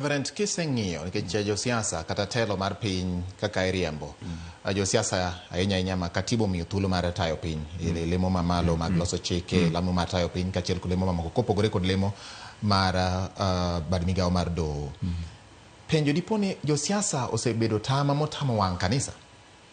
Reverend, kiseng'iyo nikech josiasa kata telo mar piny kaka iriembo josiasa ahinya ahinya ma katiba omiyo thuolo mar tayo piny lemo mamalo mag loso chike lemo mar tayo piny kaachiel kod lemo mamoko kopogore kod lemo mar bad migawo mar doho. Penjo dipo ni josiasa osebedo tama motamo wang' kanisa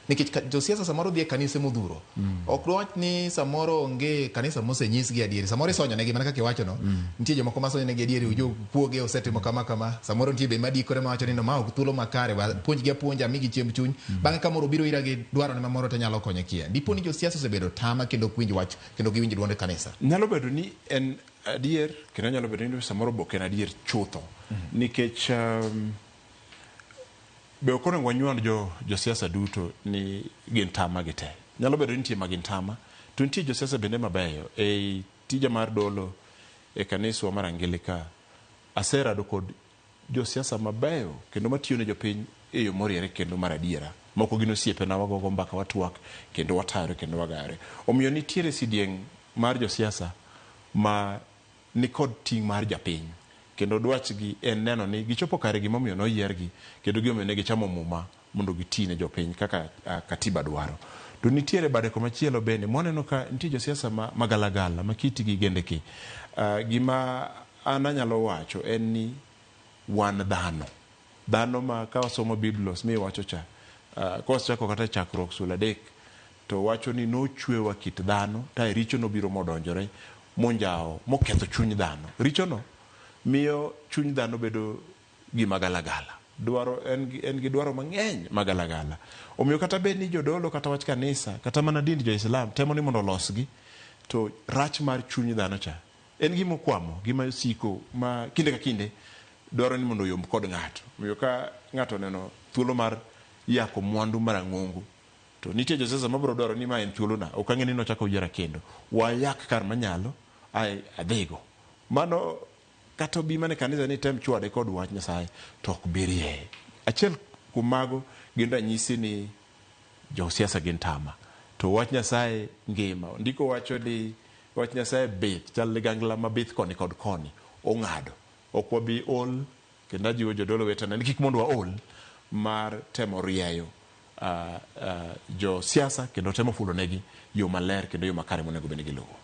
nikech josiasa samoro dhi e kanise modhuro ok dwach ni samoro onge kanisa mosenyisgi adieri samoro isonyo negi mana kaka iwacho no nitie jomoko masonyo negi adieri jokuoge osetimo kama kama samoro nitie be madikore mawacho ni no ma ok thuolo makare wa puonjgi apuonja migi chiemb chuny bang'e ka moro biro ira gi dwarone mamoro to nyalo konye kia dipo ni josiasa osebedo tama kendo ok winj wach kendo giwinj duond kanisa. Nyalo bedo ni en adier kendo nyalo bedo ni samoro be ok en adier chutho nikech be ok onego wanywand jo josiasa duto ni gin tama gi te. Nyalo bedo ni nitie ma gin tama, to nitie josiasa bende mabeyo. Ei tija mar dolo e kaniswa mar Anglika, aserado kod josiasa mabeyo kendo matiyo ne jopiny e yo moriere kendo mar adiera. Moko gin osiepena, wagogo mbaka, watwak kendo watayore kendo wagayore. Omiyo nitiere sidieng' mar josiasa ma nikod ting' mar japiny kendo dwachgi en neno ni gichopo kare gimomiyo noyiergi kendo gimomiyo ne gichamo muma mondo giti ne jopiny kaka katiba dwaro. To nitiere bade komachielo bende mwaneno ka nitie josiasa ma magalagala ma kitgi gendeki. Gima an anyalo wacho en ni wan dhano. Dhano ma ka wasomo Biblos miwacho cha, kawachako kata e chakruok sula 3 to wacho ni nochwewa kit dhano to richo nobiro modonjore monjawo moketho chuny dhano. Richono miyo chuny dhano bedo gima galagala. Dwaro en gi dwaro mang'eny magalagala. Omiyo kata bed ni jodolo kata wach kanisa kata mana dind jo Islam temo ni mondo olosgi to rach mar chuny dhano cha en gima okwamo, gima siko ma kinde ka kinde dwaro ni mondo oyomb kod ng'ato. Omiyo ka ng'ato oneno thuolo mar yako mwandu marang'ongo to nitie josiasa mabiro dwaro ni ma en thuolona, ok ang'e ni nochako oyiera kendo. Wayak kar manyalo ae adhigo. Mano kata obi mana e kanisa ni tem chwade kod wach Nyasaye to ok bi rieye. Achiel kuom mago gin ranyisi ni josiasa gin tama to wach Nyasaye ngima. Ndiko wacho ni wach Nyasaye bith chal ligangla mabith koni kod koni ong'ado. Ok wabi ol kendo ajiwo jodolo wetena ni kik mondo waol mar temo rieyo josiasa kendo temo fulo negi yo maler kendo yo makare monego bed ni giluwo.